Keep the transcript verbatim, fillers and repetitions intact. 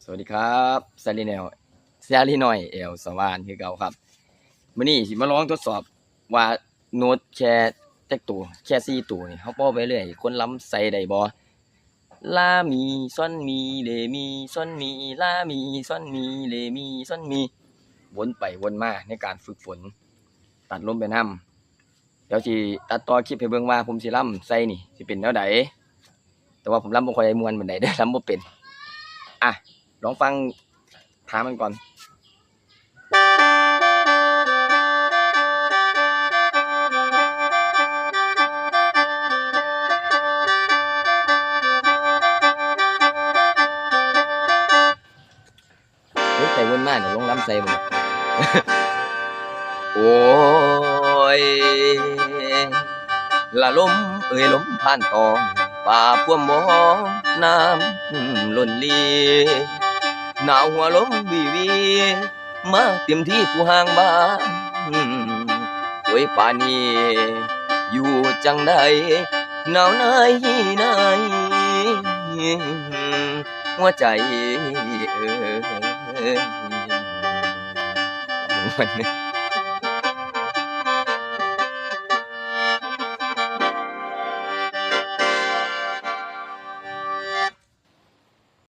สวัสดีครับ แซลลีแนว แซลลีน้อย แอลสวานคือเก่าครับ มื้อนี้สิมาลองทดสอบว่าโน้ตแค่จักตัว แค่สี่ตัวนี่ เฮาเป่าไปเรื่อย คนลำใส่ได้บ่ ลามีซอนมี เลมีซอนมี ลามีซอนมี เลมีซอนมี วนไปวนมาในการฝึกฝน ตัดลมไปนำ เดี๋ยวสิตัดต่อคลิปให้เบิ่งว่าผมสิลำใส่นี่สิเป็นแนวใด แต่ว่าผมลำบ่ค่อยม่วนปานใดเด้อ ลำบ่เป็น อ่ะ ลองฟังท่ามันก่อน เฮ้ย ไปวนมาเดี๋ยวลงลำใส่บ่ โอ้ย ละลมเอ่ยลมผ่านตอง ป่าพวมบ่อน้ำล้นลี หนาวหัวลมวีวี มาเต็มที่ผู้ห่างบ้าน โอ้ย ป่านนี้ อยู่จังใด หนาวในใน หัวใจเอ่ย